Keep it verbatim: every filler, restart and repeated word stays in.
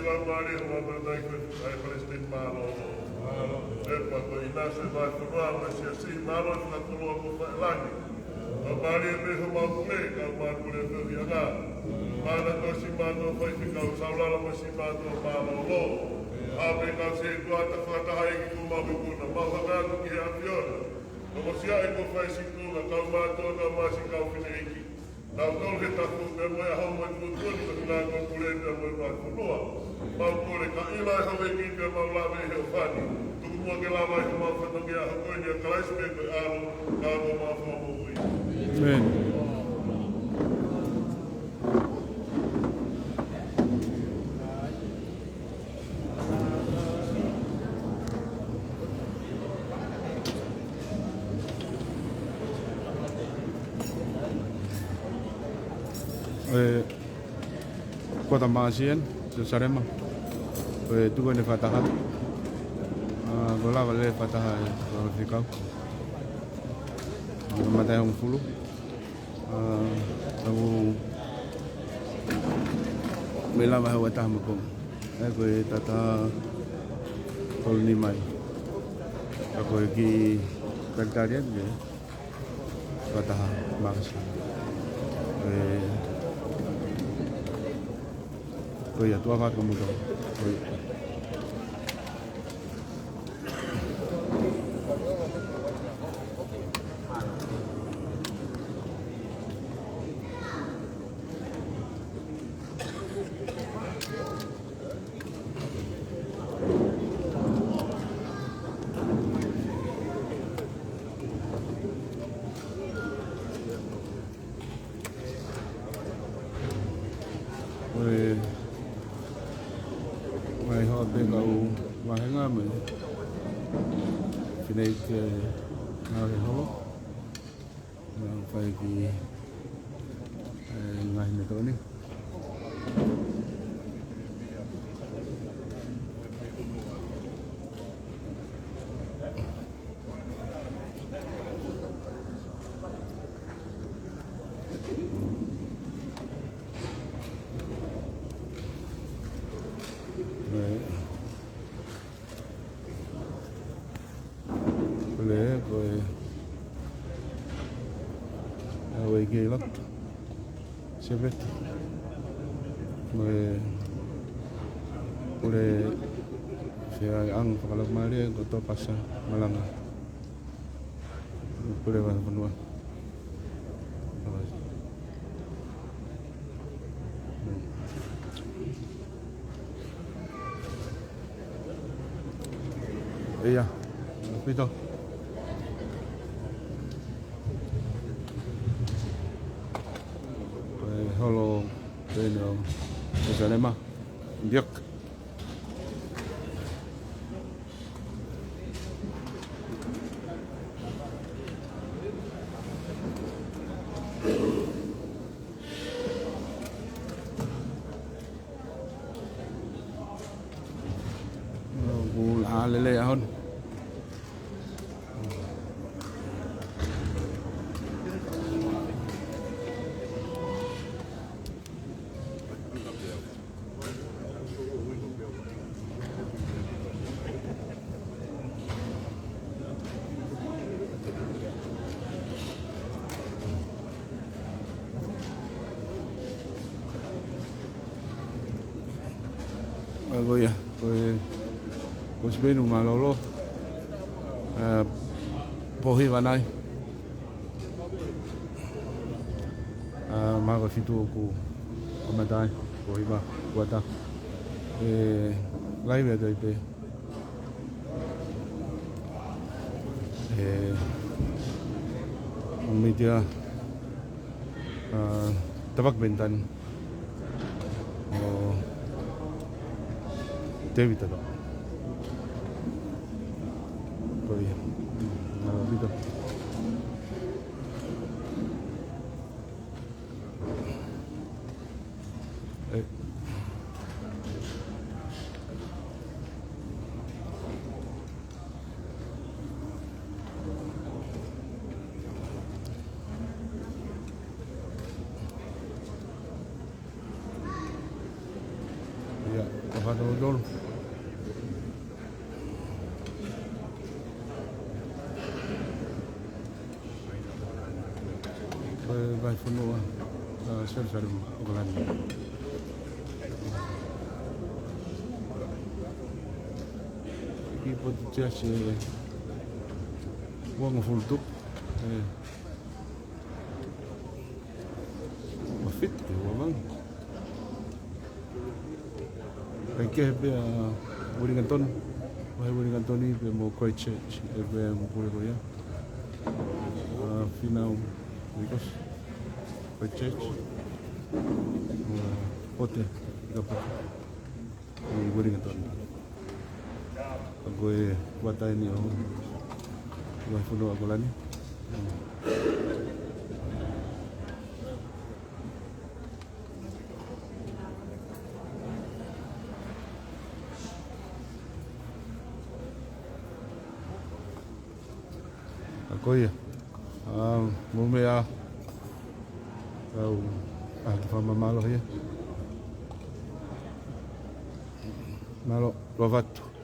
Laumālie ʻo e Laumālie ʻo e Palesiteni mālōlō. ʻEpa ko e ʻinasi ʻo e vahefonua mo e siasi, mālō e fakakoloa mo e faʻahinga. Laumālie pē homau pule, kau mātuʻa pē ʻi he anga. Mana ko si mātuʻa faifekau Saulala mo si mātuʻa mālōlō. ʻA pē kau sētuata fakataha ʻEiki ko mau ikuna, mau hanga atu ki he ʻAfiona. Ko mo sia e ko fai si tuna, kau mātuʻa, kau masi, kau fineʻeiki. Kau tolu he tapu pea mo e ʻaho mo e tuʻutuʻuni ko e ngaahi ko pule pea mo e vahefonua. Mau kole ka ʻilo ʻe houʻeiki pea mau lave ʻi he ʻofa ni. Tuku muʻa ke lava ʻi homau fatongia ʻa e ʻAlo, ka ko mau fakamoʻui. ʻĒmeni. ʻE, kuata māsien, Selusalema. ʻE, tuku ʻene fakataha. ʻA, ko e lava lelei e fakataha ʻa e faifekau. Mata e hongofulu. ʻA, tau mei lava he ua taha mako. ʻE, ko e tata tolu nima ai. Ka ko e kiʻi talitali atu ke ua taha makasi. ʻE, ko ia tuʻa ka muto. Ko ia. Ko e mai hoa pē kau vāhenga mai. Fineʻeiki ʻa e holo. Nau fai ki, ʻe, ngaahi meʻa ko eni. Pule ko e, ʻa e ʻEiki ʻi loto. Sevet. Mo e pule fea ang fakalaumālie ko Topasa Malanga. Pule vahefonua. ʻIa, pito. ʻE, holo, pene ʻo Selusalema. Diok. Kuo lele ʻaho ni. ʻA, ko ia, ko e, ko Sipeni mālōlō. ʻA, pohi vanai. ʻA, mā ko e fitu ʻoku kamata ai, pohi mā, kuata. ʻE, laive atu ai pē. ʻE, ʻo Mitia, ʻa, Tavak Bentan. ʻO David Tata. Ko ia. ʻA, Mitia. ʻE. ʻIa, Fakatotolo. Ko e vahefonua ʻa Selusalema, ʻOkalani. Kiʻi potu siasi ʻe uangofulu tupu. ʻE, ua fitu ki he ua valu. Kae kehe pē ʻa Uelingatoni, vahe Uelingatoni pea mo Christchurch, ʻe pē mo pule ko ia. ʻA Fīnau Nikos, Christchurch, ʻa Pote, ʻIkapoti, ʻi Uelingatoni. Ka ko e kuata eni ʻo e vahefonua ʻOkalani. Ka ko ia. ʻA, mou meʻa, kau ʻa ki fakamālō ia. Mālō, Lovato.